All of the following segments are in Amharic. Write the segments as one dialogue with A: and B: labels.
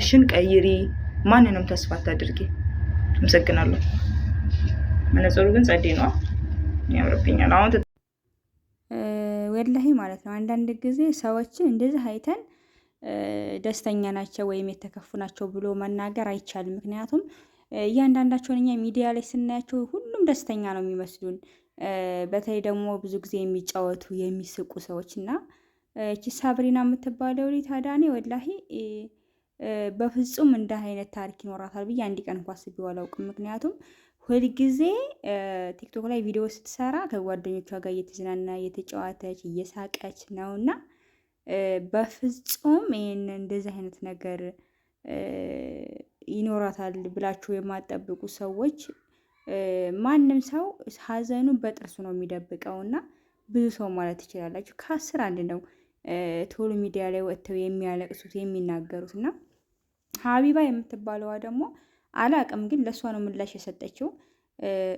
A: ሽን ቀይሪ። ማንንም ተስፋ አታድርጊ። አመሰግናለሁ። መነጽሩ ግን ጸዴ ነው፣ ያምርብኛል። አሁን
B: ወላሂ ማለት ነው። አንዳንድ ጊዜ ሰዎችን እንደዚህ አይተን ደስተኛ ናቸው ወይም የተከፉ ናቸው ብሎ መናገር አይቻልም። ምክንያቱም እያንዳንዳቸውን እኛ ሚዲያ ላይ ስናያቸው ሁሉም ደስተኛ ነው የሚመስሉን። በተለይ ደግሞ ብዙ ጊዜ የሚጫወቱ የሚስቁ ሰዎች እና እቺ ሳብሪና የምትባለው ልጅ ታዲያ እኔ ወላሂ በፍጹም እንደ አይነት ታሪክ ይኖራታል ብዬ አንድ ቀን እንኳ አስቤው አላውቅም። ምክንያቱም ሁልጊዜ ቲክቶክ ላይ ቪዲዮ ስትሰራ ከጓደኞቿ ጋር እየተዝናና እየተጫዋተች እየሳቀች ነውና በፍጹም ይህን እንደዚህ አይነት ነገር ይኖራታል ብላችሁ የማጠብቁ ሰዎች፣ ማንም ሰው ሀዘኑ በጥርሱ ነው የሚደብቀው እና ብዙ ሰው ማለት ትችላላችሁ ከአስር አንድ ነው ቶሎ ሚዲያ ላይ ወጥተው የሚያለቅሱት የሚናገሩት። እና ሀቢባ የምትባለዋ ደግሞ አላቅም፣ ግን ለእሷ ነው ምላሽ የሰጠችው።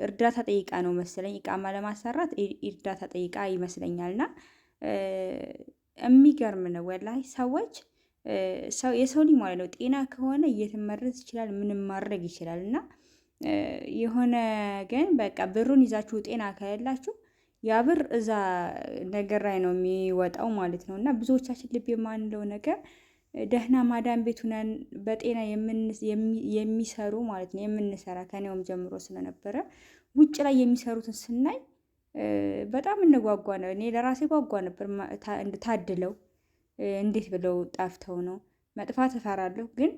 B: እርዳታ ጠይቃ ነው መሰለኝ፣ ኢቃማ ለማሰራት እርዳታ ጠይቃ ይመስለኛል። እና የሚገርም ነው ወላሂ፣ ሰዎች የሰው ልጅ ማለት ነው ጤና ከሆነ እየተመረዝ ይችላል፣ ምንም ማድረግ ይችላል። እና የሆነ ግን በቃ ብሩን ይዛችሁ ጤና ከሌላችሁ ያ ብር እዛ ነገር ላይ ነው የሚወጣው ማለት ነው። እና ብዙዎቻችን ልብ የማንለው ነገር ደህና ማዳም ቤት ሁነን በጤና የሚሰሩ ማለት ነው የምንሰራ፣ ከኔውም ጀምሮ ስለነበረ ውጭ ላይ የሚሰሩትን ስናይ በጣም እንጓጓ ነው። እኔ ለራሴ ጓጓ ነበር። ታድለው እንዴት ብለው ጣፍተው ነው፣ መጥፋት እፈራለሁ፣ ግን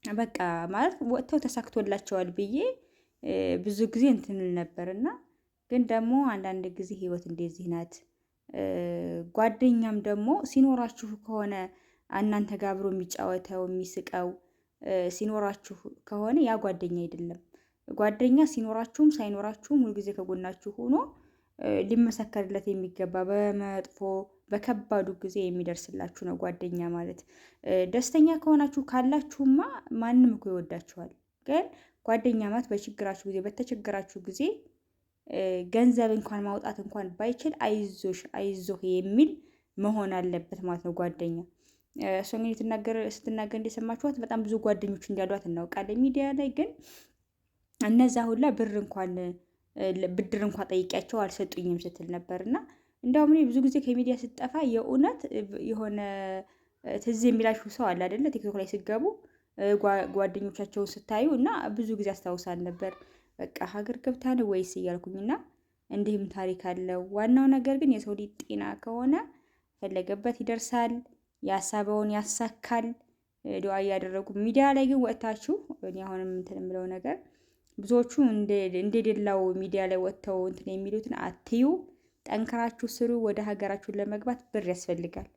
B: በቃ ማለት ወጥተው ተሳክቶላቸዋል ብዬ ብዙ ጊዜ እንትንል ነበር። እና ግን ደግሞ አንዳንድ ጊዜ ህይወት እንደዚህ ናት። ጓደኛም ደግሞ ሲኖራችሁ ከሆነ እናንተ ጋር አብሮ የሚጫወተው የሚስቀው ሲኖራችሁ ከሆነ ያ ጓደኛ አይደለም። ጓደኛ ሲኖራችሁም ሳይኖራችሁም ሁልጊዜ ከጎናችሁ ሆኖ ሊመሰከርለት የሚገባ በመጥፎ በከባዱ ጊዜ የሚደርስላችሁ ነው ጓደኛ ማለት። ደስተኛ ከሆናችሁ ካላችሁማ ማንም እኮ ይወዳችኋል። ግን ጓደኛ ማለት በችግራችሁ ጊዜ በተቸገራችሁ ጊዜ ገንዘብ እንኳን ማውጣት እንኳን ባይችል አይዞሽ አይዞህ የሚል መሆን አለበት ማለት ነው ጓደኛ። እሷ እንግዲህ ስትናገር እንደሰማችኋት በጣም ብዙ ጓደኞች እንዳሏት እናውቃለን። ሚዲያ ላይ ግን እነዛ ሁላ ብር እንኳን ብድር እንኳን ጠይቂያቸው አልሰጡኝም ስትል ነበር። እና እንደውም እኔ ብዙ ጊዜ ከሚዲያ ስትጠፋ የእውነት የሆነ ትዝ የሚላችሁ ሰው አለ አይደለ? ቲክቶክ ላይ ስገቡ ጓደኞቻቸውን ስታዩ እና ብዙ ጊዜ አስታውሳል ነበር። በቃ ሀገር ገብታ ነው ወይስ እያልኩኝና እንዲህም ታሪክ አለው። ዋናው ነገር ግን የሰው ልጅ ጤና ከሆነ ፈለገበት ይደርሳል፣ ያሳበውን ያሳካል። ዱዓ እያደረጉ ሚዲያ ላይ ግን ወጥታችሁ እኔ አሁንም እንትን የምለው ነገር ብዙዎቹ እንደሌላው ሚዲያ ላይ ወጥተው እንትን የሚሉትን አትዩ። ጠንክራችሁ ስሩ። ወደ ሀገራችሁን ለመግባት ብር ያስፈልጋል።